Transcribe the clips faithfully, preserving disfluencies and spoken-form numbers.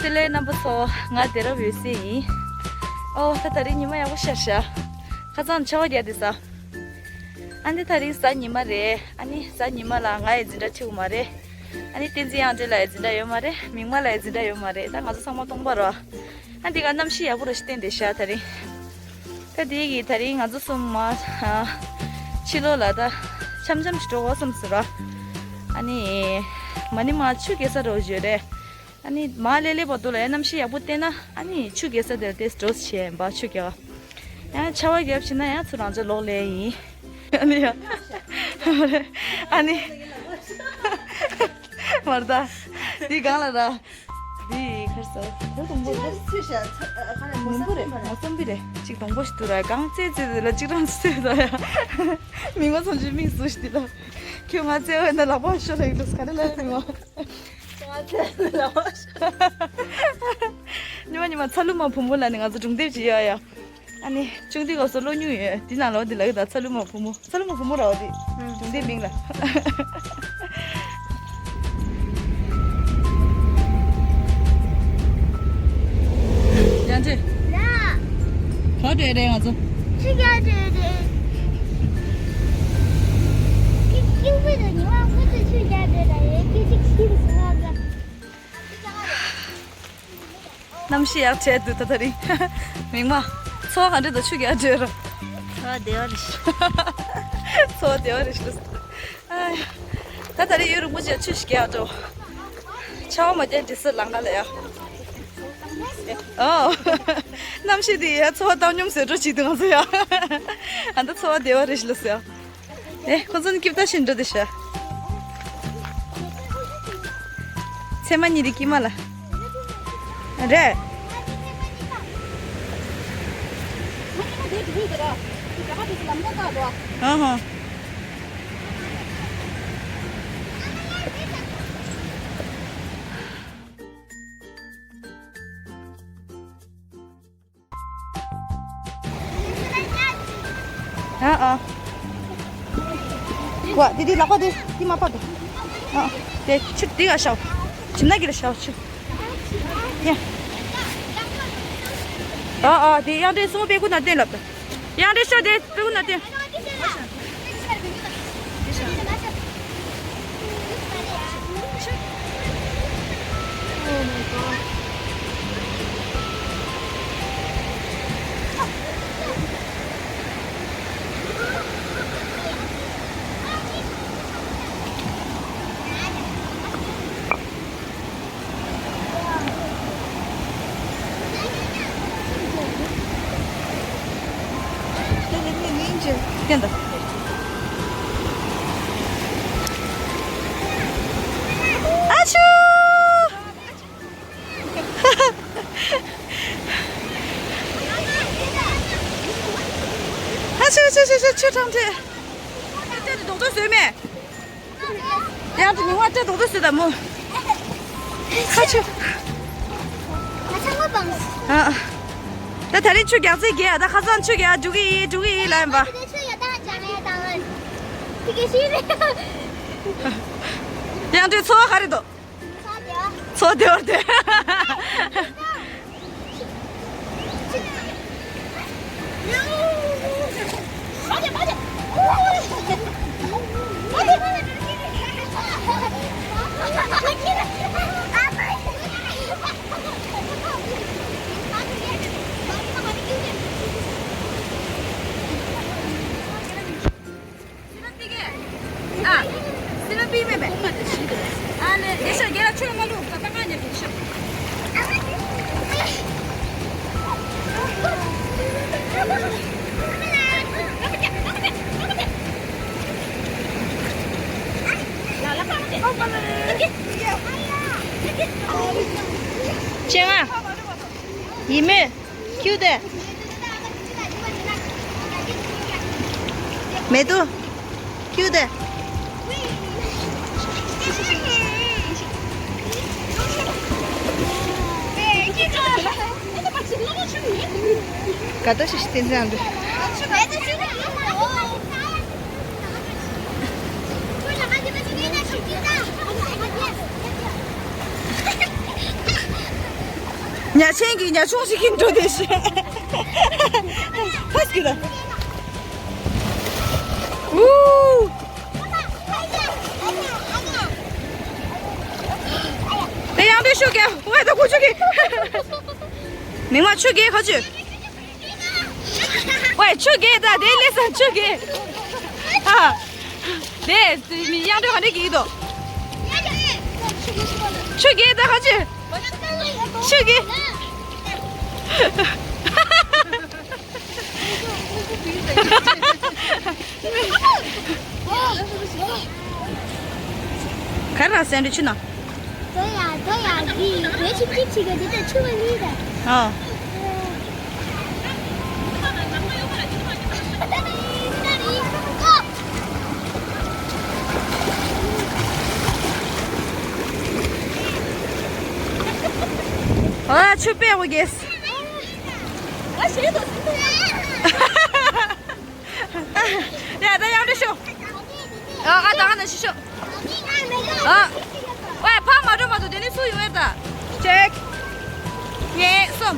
བཀྲ་ཤིས་བདེ་ལེགས་རྣམ་པ་ཚོ། ང་བདེ་རབ་ཡོད་སའི་ཡིན། ཨོ་ད་དེ་རིང་ཉི་མ་ཡག་པོ་ཤར་ཤག་ཁ་སང་ཆར་པ་བརྒྱབ་བསྡད་ས། ཨ་ནི་དེ་རིང་གཟའ་ཉི་མ་རེད། ཨ་ནི་གཟའ་ཉི་མ་ལ་ང་ཡི་འཛིན་གྲྭ་ཁྲིད་ཀྱི་མ་རེད། ཨ་ནི་བསྟན་འཛིན་དབྱངས་ཅན་ལགས་ཡི་འཛིན་གྲྭ་ཡོད་མ་རེད། མིག་དམར་ལགས་ཡི་འཛིན་གྲྭ་ཡོད་མ་རེད། ད་ང་ཚོ་ཚང་མ་སྟོང་པ་རེད། ཨ་འདི་ག་གནམ་གཤིས་ཡག་པོ་རེད་ཤག་བསྟན་བསྡད་ཤག་དེ་རིང་། ད་དེ་གི་དེ་རིང་ང་ཚོ་གསུམ་མ་ཕྱི་ལོགས་ལ་ད་འཆམ་འཆམ་ཞིག་འགྲོ་དགོས་བསམ་སོང་ར། ཨ་ནི་མ་ནི་མ་ཆུ་རྐྱལ་ས་འགྲོ་བརྗོད་རེད། ཨ་ནི་མ་ལེ་ལེ་བར་དུ་ལ་ཡང་གནམ་གཤིས་ཡག་པོ་བསྟན་ན་ཨ་ནི་ཆུ་རྐྱལ་ས་དེར་ཏེ་འགྲོ་བྱེད་ཡིན་པ། ཆུ་རྐྱལ་བ་ཡང་ཆར་པ་བརྒྱབ་ཕྱིན་ན་ཡང་ཚུར་རང་ཅག་ལོག་ལེ་ཡིན། ཨ་ནི་ཡ། ཨ་ནི། མར་ད། འདི་གང་ལ་ར། འདི་གར་ས། འདི་དང་པོ་རེད། ཚུལ་ཤ་ཚ་ཨ་ག་རེ་མོ་མོན་པོ་རེད། སམ་པི་མོ་སམ་པི་རེད། གཅིག་དང་པོ་ཞིག་ཏུ་ར་གང་ཙེ་ཙེ་དེ་ལ་གཅིག་རང་ཙེ་ཙེ་ད་ཡ། མིག་དམར་ཚོ་ཆུ་མིག་སུ་ཞིག་དེ་ལ། ཁྱོད་ང་ཙེ་འོ་ན་ལག་པ་ཤོར་རེད་འདུག་ག་རེ་ལ་མིག་དམར། ང་ཙེ་ལག་པ་ཤོར། ཉི་མ་ཉི་མ་ཚ་ལུ་མ་བུ་མོ་ལ་ནི་ང་ཚོ་སྒྲུང་དེབ་ཅིག་ཡོད་ཡ། ཨ་ནི་ཅུང་ཏི་གོ་སོ་ལོ་ཉུ་ཡོད། འདི་ནང་ལོ་འདི་ལ་གི་ད་ཚ་ལུ་མ་བུ་མོ། ཚ་ལུ་མ་བུ་མོ་ར་བ་འདི། ཨང་། སྒྲུང་དེབ་མིང་ལ། ཡང་ཅི། ལ། ག་འདྲ་རེད་ང་ཚོ། ཆུ་རྐྱལ་འགྲོ་རེད། ཁྱི་ཁྱི་བུ་དང་ཉི་མ་ཁོ་ཚོ་ཆུ་རྐྱལ་འགྲོ་རེད། ཁྱི་ཁྱི་ཁྱི་སུ་ང་ཚོ། གནམ་གཤིས་ཡག་བྱས་འདུག་ད་དེ་རིང་། མིག་དམར། ཚོར་བ་ག་འདྲ་འདུག་ཆུ་རྐྱལ་འགྲོ་རོགས། ཚོར་བ་བདེ་བ་རེད་ཤག་ཚོར་བ་བདེ་བ་རེད་ཤག་ཨ་ཡ། ད་དེ་རིང་ཡུན་རིང་པོ་བྱས་ཆུ་ཞིག་རྐྱལ་འགྲོ། ཆར་པ་མ་བརྒྱབ་དུས་སུ་ལམ་ཁ་ལ་ཡ། ཨོ། གནམ་གཤིས་འདི་ཡ་ཚོར་བ་བཏང་སྙོམས་བཟོས་འགྲོ་བྱེད་འདུག་ང་ཚོ་ཡ། ཨ་ད་ཚོར་བ་བདེ་བ་རེད་ཤག་ལགས་སོ་ཡ། ཨེ། ཁོ་ཚོ་ནི་སྐྱིབས་ད་ཤིན་འགྲོ་དེ་ཤ། ཚེ་མ་གཉིས་དེ་སྐྱིད་མ་ལ། རེད། ཨ་ཧ། ཨ་ཨ། ཝ། དེ་དེ་ལག་པ་དེ་དེ་མ་ཕབ་དེ། ཨ། དེ་ཆུ་དེ་ག་ཤའོ། ཆུ་ན་གི་ལ་ཤའོ་ཆུ། ཡ། ཨ་ཨ། དེ་ཡང་དེ་སོང་པེ་ཀུ་ན་བསྟན་ལབ་ད། ཡང་དེ་ཤོ་དེ་པེ་ཀུ་ན་བསྟན། ཨ་ཆུ། ཨ་ཆུ་ཆུ་ཆུ་ཆུ་ཆུ་ཁྲང་ཐེ། ཁ་ཆུ། ཡང་དུ་མི་ང་སྐྲ་རྡོག་རྡོག་བཟོས་དང་མོ། ཁ་ཆུ། ང་ཚང་མ་སྤངས། ཨ། ད་དེ་རིང་ཆུ་རྒྱག་ཚེ་རྒྱག་ད་ཁ་སང་ཆུ་རྒྱག་འགྲོ་གི་ཡིན་འགྲོ་གི་ཡིན་ལབ་ཡིན་པ། དེ་ཆུ་ཡ་ད་རྒྱག་ཡ་ད་ང་། དེ་ག་ཤི་རེད། ཡང་དུ་ཚོར་བ་ག་རེ་འདུག་ཚོ་བདེ་བར་སྡོད། ཨ། སི་ལ་པི་མེ་མེ། ཨ་ལེ། དེ་ཤོ་རྒྱལ་ལ་ཆོས་མ་ལུག་ད་ད་ང་ཉེ་དེ་ཤོ། ཅེ་ང་། ཡིན་མོད། ཁྱོད་དེ། མེད་དོ། ཁྱོད་དེ། ག་ད་ཤི་ཤི་བསྟན་འཛིན་ཨ་འདུ། ཉ་ཆེན་གྱི་ཉ་ཆུང་ཞིག་གིས་འགྲོ་བསྡད་ཤག་ཧ་སྐྱིད་ད། ཨུ། དེ་ཡང་དེ་ཤུགས་རྒྱག་ཝེ་ད་ཁུ་ཆུ་གི། མིག་མ་ཆུ་རྒྱག་ག་ཆུ། ཝེ་ཆུ་རྒྱག་ད་དེ་ལས་སང་ཆུ་རྒྱག་ཨ། དེ་མི་ཡང་དེ་ག་འདྲ་གི་དོ། ཆུ་རྒྱག་ད་ག་ཆུ། ཆུ་རྒྱག་ག་རེ་རང་སེམས་འདྲི་ཆུ་ན། དོ་ཡ་དོ་ཡ་གི་རེ་ཆུ་ཀི་ཆི་ག་འདི་ད་ཆུ་བ་ནི་ད། ཨ། ཨ་ཆུ་པེ་འོ་གེས། ཡ་ད་ཡང་འདྲི་ཤོག་ཨ་ཨ་ད་ང་ན་ཤི་ཤོག་ཨ། ཝེ་ཕ་མ་འགྲོ་མ་ཐུབ་དེ་ནི་སུ་ཡོང་ཡ་ད། ཅེག་གཉིས། གསུམ།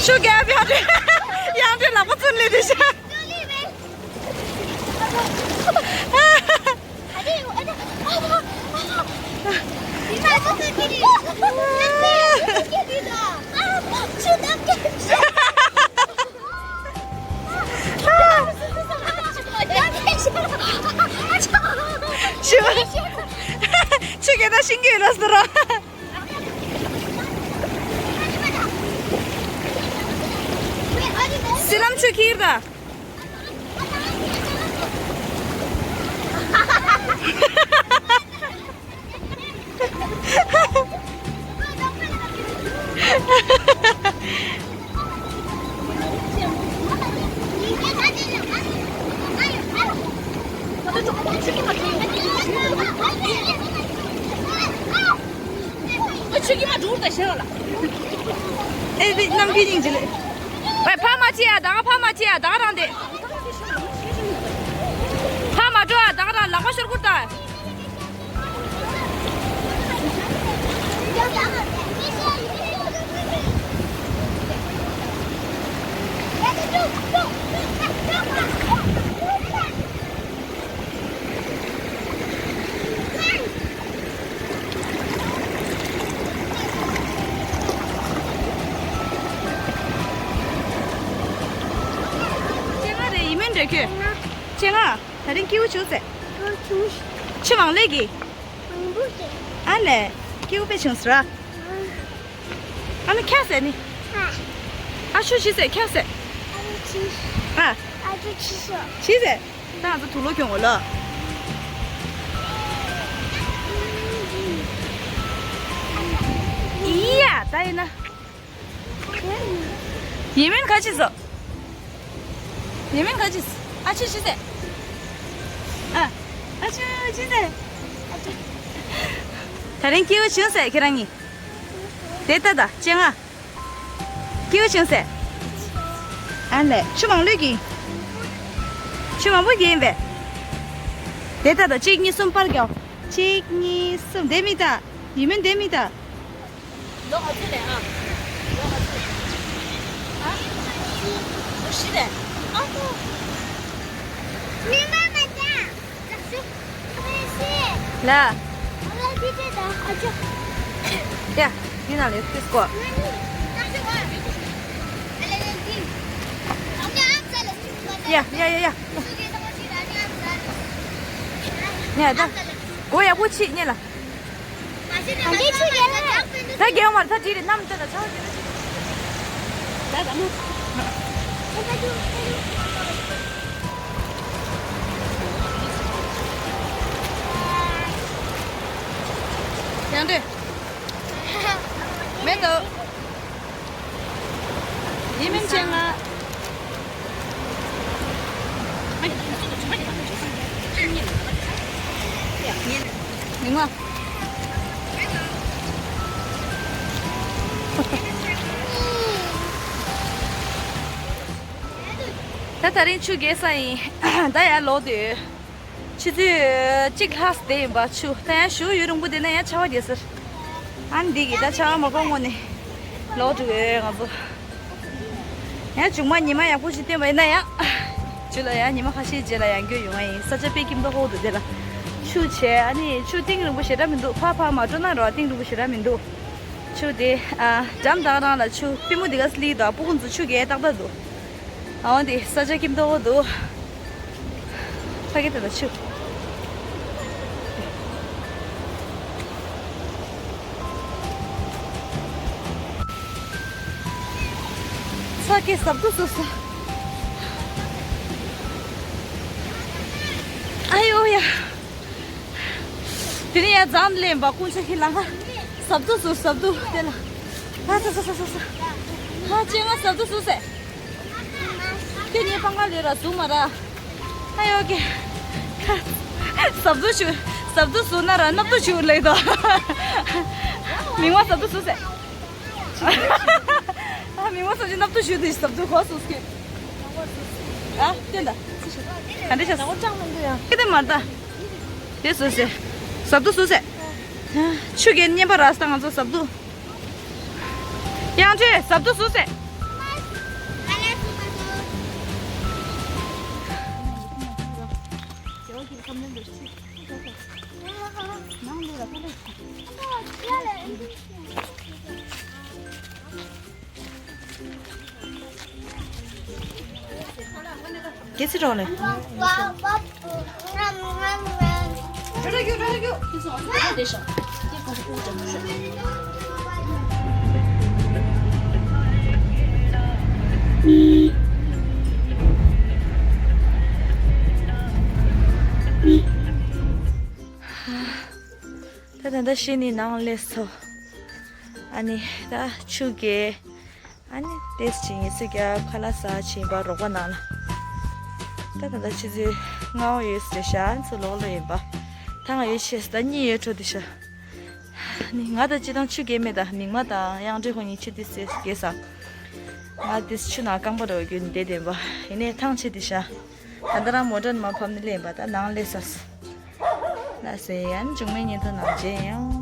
ཤུ་རྒྱབ་ཡང་འདྲི། ཡང་འདྲི་ལག་པ་ཚུར་ལེན་དེ་ཤ། ཤི་བ། ཆུ་གེ་ད་ཤིང་གེ་ལ་སོ་ར། སི་ལམ་ཆུ་ཁྱེར་ད། ཨེ་བི་ནམ་གི་ཉིང་ཅི་ལེ། ཨེ་ཕ་མ་ཅི་ཡ་ད་ཕ་མ་ཅི་ཡ་ད་རང་དེ། ཕ་མ་འགྲོ་ཡ་ད་རང་ལག་པ་ཤོར་ཁུར་ད། ཅེ་ང་རེ་ཡིན་མིན་འདྲ་ཁྱོད། ཅེ་ང་། ད་རིང་སྐྱིད་པོ་བྱུང་ཟེར། ཨ་བྱུང་། ཆུ་མང་ལེ་གི། མང་པོ་ཟེར། ཨ་ལས། སྐྱིད་པོ་དཔེ་བྱུང་ཟེར། ཨ། ཨ་ལ་ཁྱ་ཟེར་ནི། ཨ། ཨ་ཆུ་ཤི་ཟེར་ཁྱ་ཟེར། ཨ་ཆུ། ཨ། ཨ་ཆུ་ཤི་སོ། ཤི་ཟེར། ད་ང་ཚོ་དུག་ལོག་གྱོན་གོ་ལ། ཡ་ད་ཡིན་ན། ཡིན་མིན་ག་ཅི་བཟོ། ཡིན་མིན་ག་ཅི་བཟོ། ཨ་ཆུ་ཆུ་ཟེར། ཨ། ཨ་ཆུ་ཆུ་ཟེར། ད་རིང་སྐྱིད་པོ་བྱུང་ཟེར་ཁྱེད་རང་གཉིས། དེ་ལྟ་ད་ཅེ་ང་། སྐྱིད་པོ་བྱུང་ཟེར། ཨ་ལས་ཆུ་མང་ལོས་ཀྱིས། ཆུ་མང་པོ་གྱིས་ཡིན་པས། དེ་ལྟ་ད་གཅིག་གཉིས་གསུམ་པར་རྒྱག་གཅིག་གཉིས་གསུམ་དེ་མི་ད། ཡིན་མིན་དེ་མི་ད། ལོ་ཨ་ཚོ་ལས་ཨ། ལོ་ཨ་ཚོ། ཨ། ལོ་བཞི་ལས། ཨ་ཁོ། མི་མ་མ་ད། ལ། ལ། ཡ། འདི་ན་ལས་ཏིས་ཀོ། ཡ་ཡ་ཡ་ཡ། ཡ་ད། གོ་ཡག་པོ་ཕྱིས་ཉེ་ལ། ད་རྒྱལ་བ་མར་ད་དྲིས་རེད་ནམ་ད་ད་ཆ་བ་ད་ད་མོ། ཡང་དེ། མེད་དོ། ཡིན་མིན་ཅན་ང་། མི་ང་། ད་ད་རིང་ཆུ་རྒྱས་ས་ཡིན། ད་ཡར་ལོག་དུས། ཆུ་ཚོད་གཅིག་ལྷག་བསྡད་ཡིན་པ་ཆུ་ད་ཡང་ཞུ་ཡུན་རིང་པོ་བསྡད་ན་ཡང་ཆར་པ་རྒྱག་ཟེར། ཨ་ནི་འདི་གི་ད་ཆ་མ་གོ་ངོ་ནས་ལོག་འགྲོ་གི་ཡོད་ང་ཚོ། ཡང་མཇུག་མ་ཉི་མ་ཡག་པོ་ཞིག་བསྟན་པ་ཡིན་ན་ཡང་། རྒྱུ་ལ་ཡང་ཉི་མ་ཁ་ཤས་རྗེས་ལ་ཡང་འགྱོད་ཡོང་ང་ཡིན། ས་ཆ་དཔེ་སྐྱིད་མདོག་ཁ་པོ་འདུག་དེ་ལ། ཆུ་བྱས་ཨ་ནི་ཆུ་གཏིང་རིང་པོ་ཞེ་དྲག་མི་འདུག་ཕར་ཕར་མ་འགྲོ་ན་རོ་གཏིང་རིང་པོ་ཞེ་དྲག་མི་འདུག་ཆུ་དེ་ཨ་འགྲམ་དང་རང་ལ་ཆུ་པུས་མོ་འདི་ག་སླེབས་འདུག་ཨ་སྤུ་གུ་ཚོ་ཆུ་རྐྱལ་ཏག་ཏག་འདུག་ཨ་འོ་དེ་ས་ཆ་སྐྱིད་མདོག་ཁ་པོ་འདུག་ཕ་གི་དེ་ལ་ཆུ། ཚ་གི་ཟབ་ཏུ་ཟུག་སོང་། ཨ་ཡོ་ཡ། དེ་ནས་ཡར་འཛེགས་ལེན་པ་ཀུན་ཆ་ཁི་ལང་ཁ། ཟབ་ཏུ་ཟུག་ཟབ་ཏུ་དེ་ལ། ཨ་ས་ས་ས་ས་ས། ཨ་ཅེ་ང་ཟབ་ཏུ་ཟུག་སེ། ཁྱོད་གཉིས་སྤང་ཁ་ལས་ར་ཟུག་མ་ར། ཨ་ཡོ་ཀེ། ཟབ་ཏུ་ཞུ། ཟབ་ཏུ་ཟུག་ན་ར་སྣབས་ཏུ་ཞུ་ལེ་དོ། མིང་བ་ཟབ་ཏུ་ཟུག་སེ། ཨ་མིང་བ་ཟབ་ཅི་སྣབས་ཏུ་ཞུ་དེ་ཟབ་ཏུ་ཁོ་ཟུག་སེ། ཨ་སྟོན་ད། ག་འདྲ་བྱ། ནང་ལྕགས་མང་པོ་ཡ། ཁྱེད་དེ་མ་ད། དེ་ཟུག་སེ། ཟབ་ཏུ་ཟུག་སེ། ཆུ་རྐྱལ་རྔན་པ་ར་ས་ང་ཚོ་ཟབ་ཏུ། དབྱངས་ཅན་ཟབ་ཏུ་ཟུག་སེ། སྐད་ཆ་རོགས་ལས། ད་ད་ལྟ་ཤི་ནི་ནང་སླེབས་སོང་། ཨ་ནི་ད་ཆུ་རྐྱལ། ཨ་ནི་ཏེས་ཅིག་ངེད་ཚོ་རྒྱབ་ཁ་ལག་ཟ་ཕྱིན་པ་རོགས་པ་ནང་ལ། ད་ད་ལྟ་ཆུ་ཚོད་ལྔ་པ་ཡོད་ཟེར་ཤག་ཚོ་ལོག་ལོ་ཡིན་པ། ཐང་ཡོད་ཆེ་ད་གཉིད་ཡོད་འཕྲོ་དེ་ཤག་ནི་ང་ད་ཅི་དང་ཆུ་རྐྱལ་མེད་ད་མིག་མ་དང་དབྱངས་ཅན་ཁོ་གཉིས་ཆུ་ཏེས་ཟེར་རྐྱལ་ཟ། ང་ཏེས་ཆུ་ནང་རྐང་པ་རོ་རྒྱུ་ནི་བསྡད་བསྡད་པ་ཡིན་ནའི་ཐང་ཆད་དེ་ཤག་ད་ལྟ་རང་མོ་ཊ་ནང་མ་ཕབ་ནི་ལེན་པ་ད་ནང་སླེབས་ས། ལ་སེ་ཡན་འབྱུང་མེད་ཉིན་ཐོ་ནང་རྗེས་ཡང་